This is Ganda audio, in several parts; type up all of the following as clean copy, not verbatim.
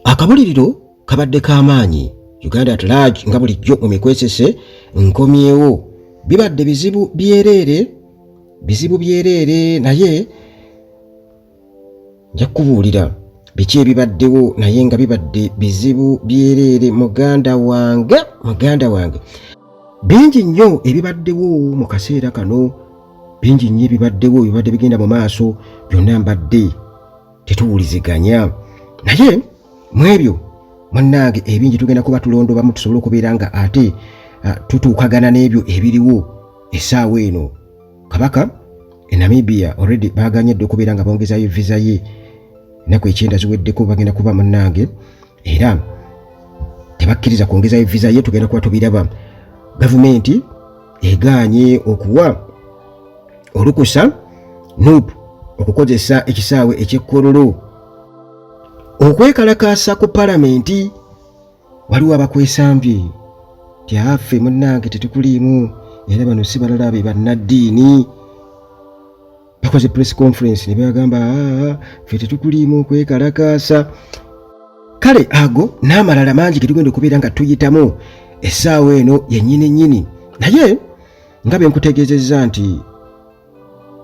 Akabuliriro kabadde k'amaanyi. Uganda at large nga bulijjo mu mikwesese nkomyewo. Bibadde bizibu byereere, bizibu byereere, naye nja kukubuulira biki ebibaddewo, naye nga bibadde bizibu byereere muganda wange, muganda wange. Bingi nnyo ebibaddewo mu kaseera kano, bingi nnyo ebibaddewo, ebibadde bigenda mu maaso byonna mbadde tetuwuliziganya, naye mu ebyo munnange ebingi tugenda kuba tulondobamu tusobole okubeera nga ate tutuukagana n'ebyo ebiriwo essaawa eno. Kabaka e Namibia already baganye dda okubeera nga bongezayo visa ye, ennaku 90 ziweddeko, bagenda kuba munnange era tebakkiriza kwongezayo visa ye, tugenda kuba tubiraba. Gavumenti egaanye okuwa olukusa NUP okukozesa ekisaawe eky'e Kololo okwekalakaasa ku palamenti. Waliwo abakwesambye ti affe munnange tetukuliimu, era bano si balala be bannaddiini bakoze press conference ne bagamba, "Ah, ffe tetukuliimu okwekalakaasa." Kale ago n'amalala mangi getugenda okubeera nga tuyitamu essaawa eno yennyini nnyini, naye nga bwe nkutegeezezza nti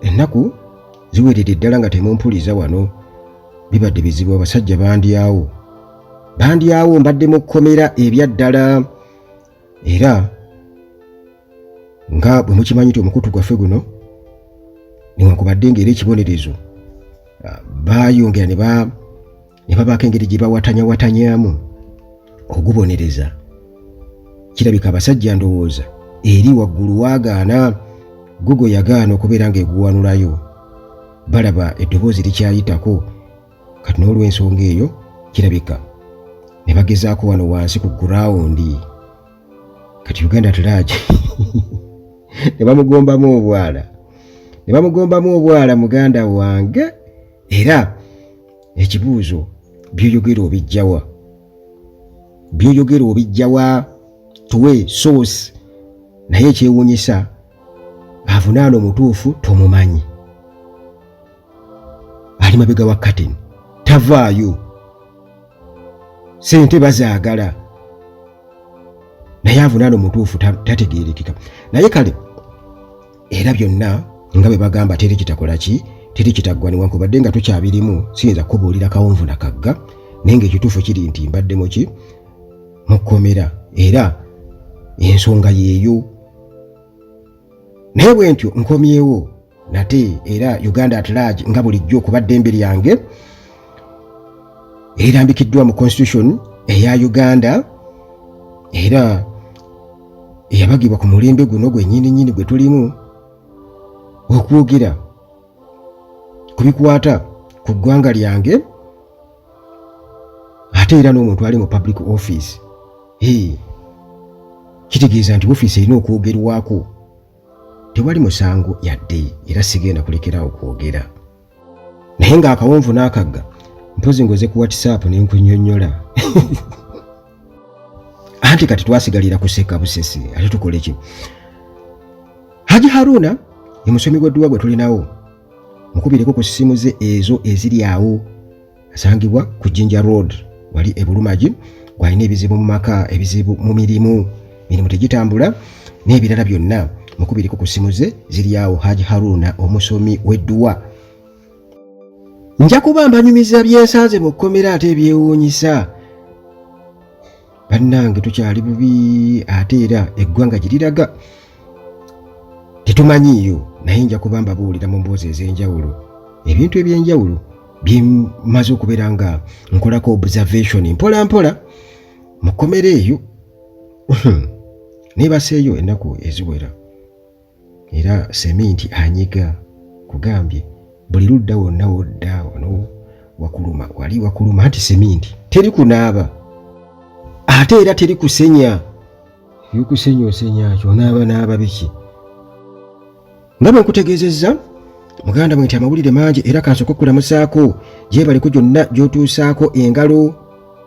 ennaku ziweredde ddala nga temumpuliza wano, bibadde bizibu. Abasajja bandyawo, bandyawo, mbadde mu kkomera ebyaddala, era nga bwe mukimanyi nti omukutu gwaffe guno, newankubadde ng'era ekibonerezo baayongera ne babaako engeri gye bawatanyawatanyaamu ogubonereza, kirabika abasajja ndowooza eri waggulu waagaana, Google yagaana okubeera ng'eguwanulayo, balaba eddoboozi likyayitako. Kati n'olw'ensonga eyo kirabika ne bagezaako wano wansi ku ground. Kati Uganda at large ne bamugombamu obwala, ne bamugombamu obwala muganda wange. Era ekibuuzo, byoyogera obijjawa? Byoyogera obijjawa? Tuwe source. Naye ekyewuunyisa, avunaana omutuufu tomumanyi, ali mabega wa curtain, tavaayo, sente bazaagala, naye avunaana omutuufu tategeerekeka. Naye kale era byonna nga bwe bagamba, teri kitakola ki, teri kitaggwa. Newankubadde nga tukyabirimu, siyinza kubuulira kawonvu na kagga, naye ng'ekituufu kiri nti mbadde muki, mu kkomera, era ensonga yeeyo. Naye bwe ntyo nkomyewo nate era Uganda at large nga bulijjo, okuba ddembe lyange erirambikiddwa mu constitution eya Uganda era eyabagibwa ku mulembe guno gwennyini nnyini gwe tulimu, okwogera ku bikwata ku ggwanga lyange, ate era n'omuntu ali mu public office. Hey, kitegeeza nti ofiisi erina okwogerwako, tewali musango yadde, era sigenda kulekerawo kwogera. Naye ng'akawonvu n'akagga, mpozi ngoze ku WhatsApp ne nkunnyonnyola. Anti kati twasigalira kuseka busesi, ate tukole ki? Haji Haruna ye musomi gw'edduwa gwe tulinawo, mukubireko ku ssimu ze ezo eziri awo. Asangibwa ku Jinja Road wali e Bulumagi. Gwalina ebizibu mu maka, ebizibu mu mirimu, mirimu tegitambula n'ebirala byonna, mukubireko ku ssimu ze ziri awo. Haji Haruna omusomi w'edduwa, nja kuba mbanyumiza byensanze mu kkomera ate ebyewuunyisa. Bannange, tukyali bubi, ate era eggwanga gye liraga tetumanyiiyo, naye nja kuba mbabuulira mu mboozi ez'enjawulo ebintu ebyenjawulo byemaze okubeera nga nkolako observation mpola mpola mu kkomera eyo. Neebaseeyo ennaku eziwera, era seminti anyiga, kugambye buli ludda wonna wodda, wano wakuluma, wali wakuluma, nti seminti teri kunaaba, ate era teri kusenya. Yokusenya osenya ki? Onaaba naaba biki? Nga bwe nkutegeezezza muganda bwe nti amawulire mangi, era kansooka okulamusaako gyebaleko gyonna gy'otuusaako engalo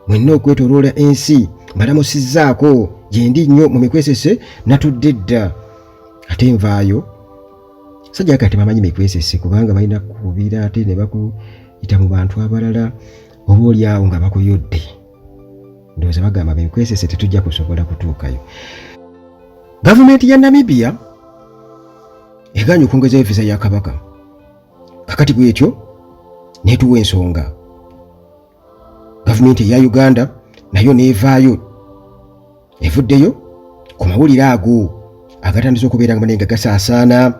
mwenna okwetoloola ensi. Mbalamusizzaako gyendi nnyo mu mikwesese, natudde dda ate nvaayo. Sajja kati bamanyi mikwesese kubanga balina kukubira ate ne bakuyita mu bantu abalala, oba oli awo nga bakuyodde. Ndowooza bagamba benkwesese tetujja kusobola kutuukayo. Gavumenti ya Namibia egaanye okwongezayo visa ya Kabaka. Kakati bwetyo netuwa ensonga. Gavumenti eya Uganda nayo neevaayo, evuddeyo ku mawulire ago agatandise okubeera nga naye nga gasaasaana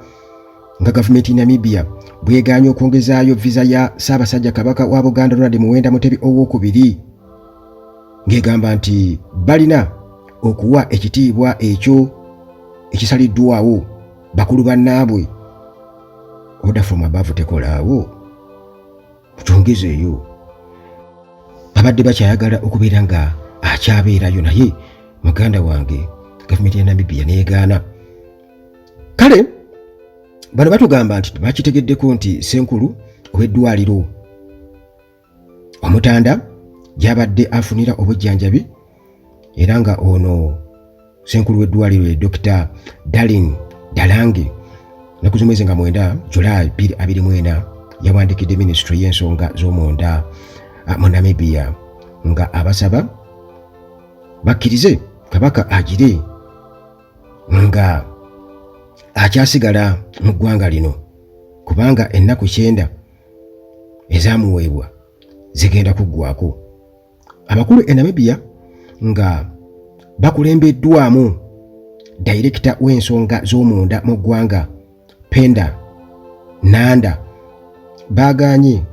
nga gavumenti Namibia bwegaanye okwongezaayo visa ya Ssaabasajja Kabaka wa Buganda Ronald Muwenda Mutebi owokubiri, ng'egamba nti balina okuwa ekitiibwa ekyo ekisaliddwawo bakulu bannaabwe. Order from above tekolaawo, mukyongezeeyo. Babadde bakyayagala okubeera nga akyabeerayo, naye muganda wange gavumenti ya Namibia neegaana. Kale bano batugamba nti bakitegeddeko nti ssenkulu ow'eddwaliro Omutanda gy'abadde afunira obujjanjabi, era nga ono ssenkulu w'eddwaliro ye Dr. Darlin Dalange, naku z'omwezi nga 9 July 2024 yawandikidde minisitule y'ensonga z'omunda mu Namibia nga abasaba bakkirize Kabaka agire nga akyasigala mu ggwanga lino, kubanga ennaku 90 ezamuweebwa zigenda kuggwako. Abakulu e Namibia nga bakulembeddwamu dayirekita w'ensonga z'omunda mu ggwanga Penda Nanda baagaanye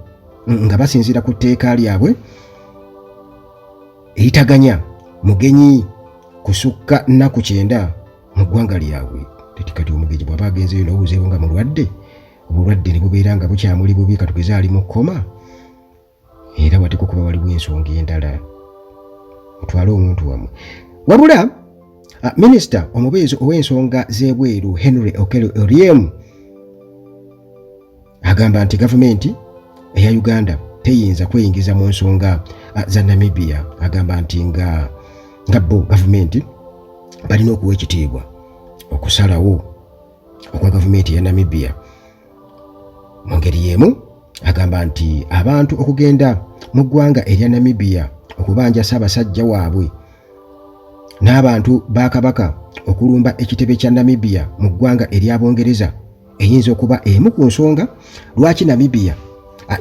nga basinziira ku tteeka lyabwe eritaganya mugenyi kusukka nnaku 90 mu ggwanga lyabwe. Teti kati omugenyi bw'aba agenzeeyo n'obuzeewo nga mulwadde, obulwadde ne bubeera nga bukyamuli bubi, katugeze ali mu kkoma, era wateekwa okuba waliwo ensonga endala mutwale omuntu wamwe. Wabula minisita omubeezi ow'ensonga z'ebweru Henry Okello Oryem agamba nti gavumenti eya Uganda teyinza kweyingiza mu nsonga za Namibia. Agamba nti nga bo gavumenti balina okuwa ekitiibwa okusalawo okwa gavumenti eya Namibia. Mu ngeri y'emu agamba nti abantu okugenda mu ggwanga erya Namibia okubanja Ssaabasajja waabwe n'abantu ba Kabaka okulumba ekitebe kya Namibia mu ggwanga erya Bungereza eyinza okuba emu ku nsonga lwaki Namibia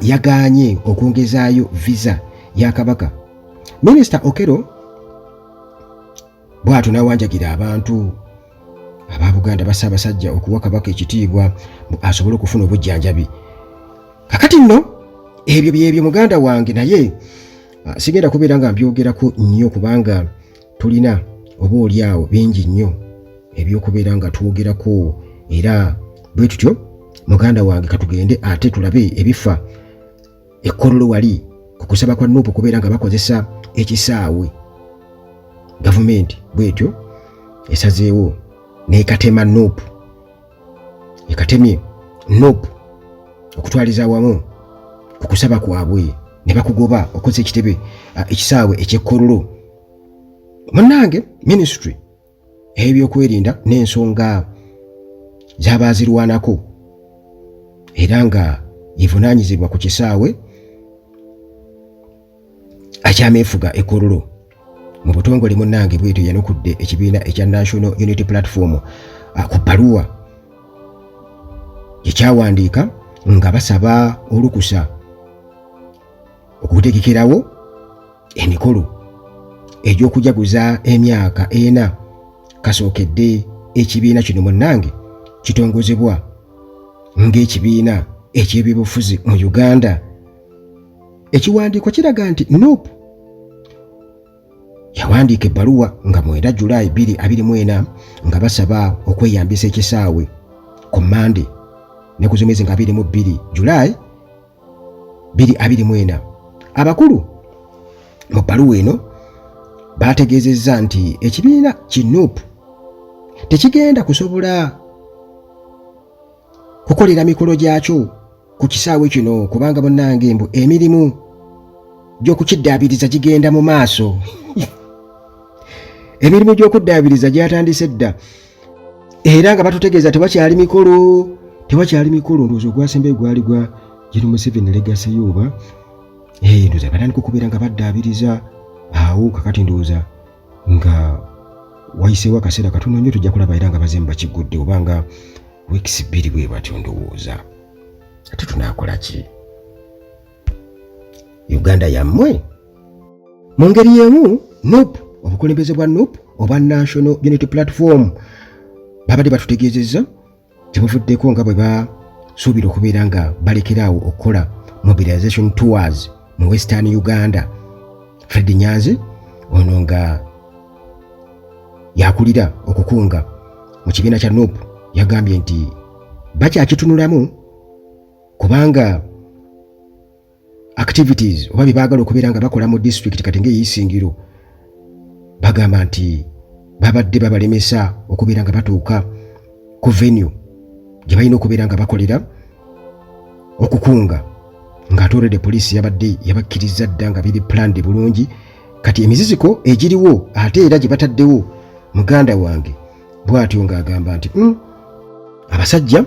yagaanye okwongezaayo visa ya Kabaka. Minisita Okello bw'atyo n'awanjagira abantu aba Buganda ba Ssaabasajja okuwa Kabaka ekitiibwa asobole okufuna obujjanjabi. Kakati nno ebyo byebyo muganda wange, naye sigenda kubeera nga mbyogerako nnyo kubanga tulina oba oli awo bingi nnyo ebyokubeera nga twogerako. Era bwe tutyo muganda wange katugende ate tulabe ebifa ekkololo wali ku kusaba kwa Nuupu kubeera nga bakozesa ekisaawe. Gavumenti bwetyo esazeewo n'ekatema Nuupu, ekatemye Nuupu okutwaliza awamu ku kusaba kwabwe ne bakugoba okukozesa ekitebe ekisaawe eky'ekkololo. Munnange, minisitule ey'ebyokwerinda n'ensonga z'abaazirwanako era nga yevunaanyizibwa ku kisaawe akyameefuga ekololo mu butongole, munnange bwetyo yanukudde ekibiina ekya National Unity Platform ku bbaluwa gyekyawandiika nga basaba olukusa okutegekerawo emikolo egy'okujaguza emyaka 4 kasookedde ekibiina kino munnange kitongozebwa ng'ekibiina eky'ebyobufuzi mu Uganda. Ekiwandiiko kiraga nti NUP yawandiika ebbaluwa nga 9 Julayi 2024 nga basaba okweyambisa ekisaawe ku Mmande ne ku z'omwezi nga 22 Julayi 2024. Abakulu mu bbaluwa eno baategeezezza nti ekibiina ki NUP tekigenda kusobola kukolera mikolo gyakyo ku kisaawe kino kubanga munnange mbu emirimu gy'okukiddaabiriza gigenda mu maaso. Emirimu gy'okuddaabiriza gyatandise dda era nga batutegeeza tewakyali mikolo, tewakyali mikolo. Ndowooza ogwasembayo gwali gwa General Museveni legacy yo oba ndowooza batandika okubeera nga baddaabiriza. Awo kakati ndowooza nga wayiseewo akaseera katono nnyo tujja kulaba era nga bazeemu bakiggudde oba nga weeks 2 bwe batyo ndowooza. Ate tunaakola ki? Uganda yammwe. Mu ngeri y'emu NUP, obukulembeze bwa NUP oba National Unity Platform babadde batutegeezezza gye buvuddeko nga bwe basuubira okubeera nga balekeraawo okukola mobilization tours mu Western Uganda. Fred Nyanzi ono nga yakulira okukunga mu kibiina kya NUP yagambye nti bakyakitunulamu kubanga activities oba bye baagala okubeera nga bakola mu disitulikiti kati ng'eyisingiro bagamba nti babadde babalemesa okubeera nga batuuka ku venue gye balina okubeera nga bakolera okukunga, ng'ate already poliisi yabadde yabakkiriza dda nga biri planned bulungi. Kati emiziziko egiriwo ate era gye bataddewo muganda wange bw'atyo ng'agamba nti abasajja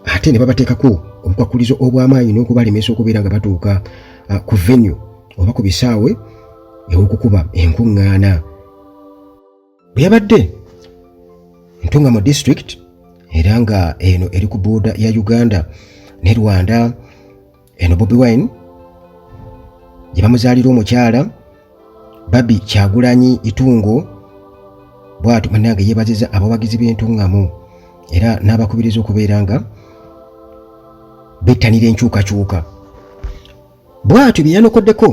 ate ne babateekako obukwakulizo obw'amaanyi n'okubalemesa okubeera nga batuuka ku venue oba ku bisaawe ew'okukuba enkuŋŋaana. Bwe yabadde Ntungamo district era nga eno eri ku booda ya Uganda ne Rwanda, eno Bobi Wine gye bamuzaalira omukyala Barbie Kyagulanyi Itungo, bw'atyo munnange yeebaziza abawagizi b'Entuŋŋamu era n'abakubiriza okubeera nga bettanira enkyukakyuka. Bw'atyo bye yanokoddeko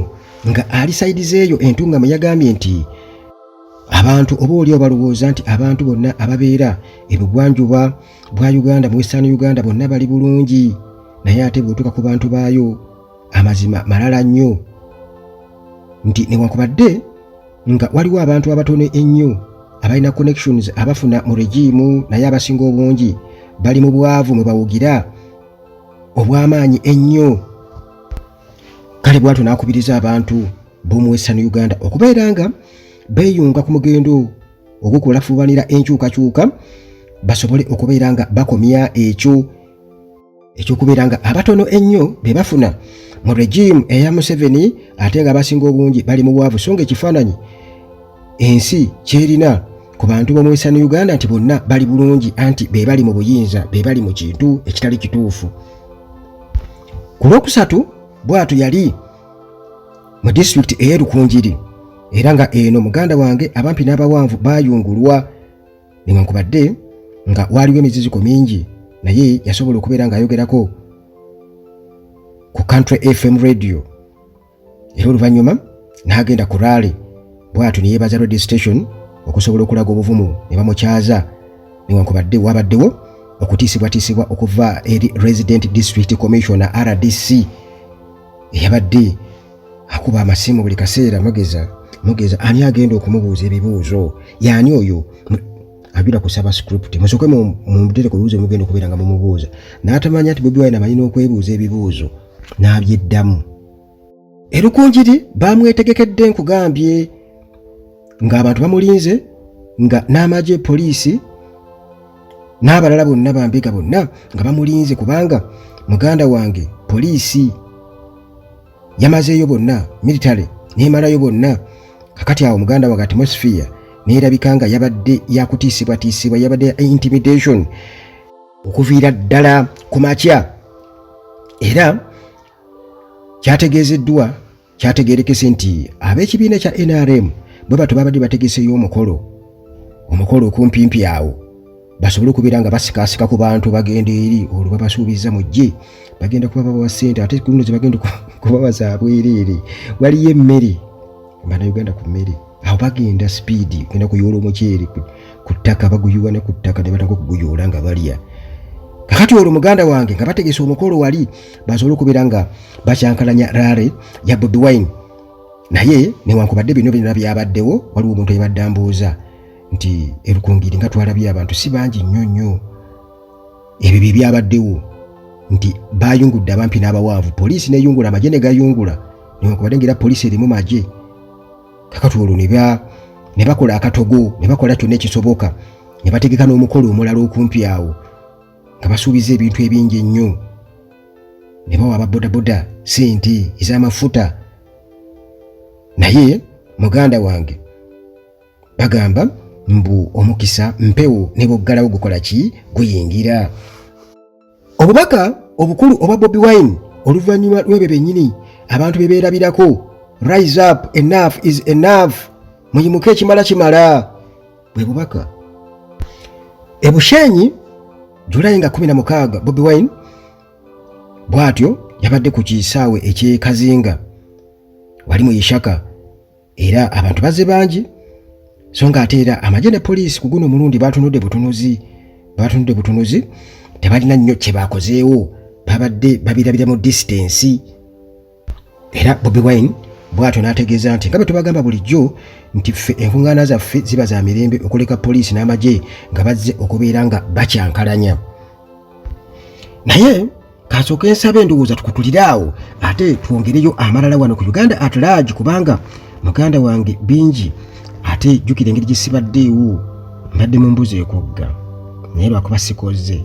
nga ali sayidi z'eyo Entuŋŋamu yagambye nti abantu oba oli balowooza nti abantu bonna ababeera ebugwanjuba bwa Uganda mu Western Uganda bonna bali bulungi, naye ate bw'otuuka ku bantu baayo amazima malala nnyo nti newankubadde nga waliwo abantu abatono ennyo abalina connections abafuna mu regimu, naye abasinga obungi bali mu bwavu mwe bawugira obw'amaanyi ennyo. Kale bw'atyo n'akubiriza abantu b'omu Western Uganda okubeera nga beeyunga ku mugendo ogw'okulafuubanira enkyukakyuka basobole okubeera nga bakomya ekyo ekyokubeera nga abatono ennyo be bafuna mu regimu eya Museveni ate nga abasinga obungi bali mu bwavu, so nga ekifaananyi ensi kyerina ku bantu b'omu Western Uganda nti bonna bali bulungi anti be bali mu buyinza, be bali mu kintu ekitali kituufu. Ku Lwokusatu bw'atyo yali mu disitulikiti ey'e Rukungiri era nga eno muganda wange abampi n'abawanvu baayungulwa newankubadde nga waaliwo emiziziko mingi, naye yasobola okubeera ng'ayogerako ku Country FM radio era oluvannyuma n'agenda ku rally bw'atyo ne yeebaza radio station okusobola okulaga obuvumu ne bamukyaza newankubadde wabaddewo okutiisibwatiisibwa okuva eri Resident District Commissioner RDC eyabadde akuba amasimu buli kaseera mugeza mugeza ani agenda okumubuuza ebibuuzo, yaani oyo ajula kusaba script, musooke mumutere ku bibuuzo mugenda okubeera nga mumubuuza, n'atamanya nti Bobi Wine amanyi n'okwebuuza ebibuuzo n'abyeddamu. Erukunjiri bamwetegekedde nkugambye ng'abantu bamulinze nga n'amagye, poliisi n'abalala bonna bambega bonna nga bamulinze, kubanga muganda wange poliisi yamazeeyo bonna, military n'emalayo bonna. Kakati awo muganda wange atmosphere neerabika nga yabadde yakutiisibwatiisibwa, yabadde ya intimidation okuviira ddala ku makya. Era kyategeezeddwa, kyategeerekese nti ab'ekibiina kya NRM bwe batyo babadde bategeseeyo omukolo okumpimpi awo basobole okubeera nga basikaasika ku bantu bagenda eri, olwo babasuubiza mujje bagenda kuba babawa ssente, ate ku luno ze bagenda kubawa za bwereere, waliyo emmere Bannayuganda ku mmere awo bagenda sipiidi genda kuyoola omuceere ku ttaka, baguyuwa ne ku ttaka ne batandika okuguyoola nga balya. Kakati olwo muganda wange nga bategese omukolo wali basobole okubeera nga bakyankalanya rally ya Bobi Wine, naye newankubadde bino byonna byabaddewo, waliwo omuntu eyabadde ambuuza nti Erukungiri nga twalabye abantu si bangi nnyo nnyo. Ebyo bye byabaddewo nti bayungudde abampi n'abawanvu, poliisi neyungula, amagye ne gayungula, newankubadde nga era poliisi erimu magye. Kakati olwo ne bakola akatogo ne bakola kyonna ekisoboka ne bategeka n'omukolo omulala okumpi awo nga basuubiza ebintu ebingi ennyo, ne bawa ababodaboda ssente ez'amafuta, naye Muganda wange, bagamba mbu omukisa mpewo ne bwoggalawo gukola ki? Guyingira. Obubaka obukulu obwa Bobi Wine oluvannyuma lw'ebyo byennyini abantu bye beerabirako, "Rise up, enough is enough", muyimuke, ekimala kimala, bwe bubaka. Ebushenyi Julayi nga 16, Bobi Wine bw'atyo yabadde ku kisaawe eky'e Kazinga wali mu Ishaka, era abantu bazze bangi, so nga ate era amagye ne poliisi ku guno omulundi batunudde butunuzi, batunudde butunuzi, tebalina nnyo kye bakozeewo, babadde babirabira mu distance. Era Bobi Wine bw'atyo n'ategeeza nti nga bwe tubagamba bulijjo nti ffe enkuŋŋaana zaffe ziba za mirembe, okuleka poliisi n'amagye nga bazze okubeera nga bakyankalanya. Naye kasooke nsaba endowooza tukutulire awo, ate twongereyo amalala wano ku Uganda at Large, kubanga muganda wange bingi. Ate jjukira engeri gye sibaddeewo, mbadde mu mbuzi ekwogga, naye lwakuba sikoze.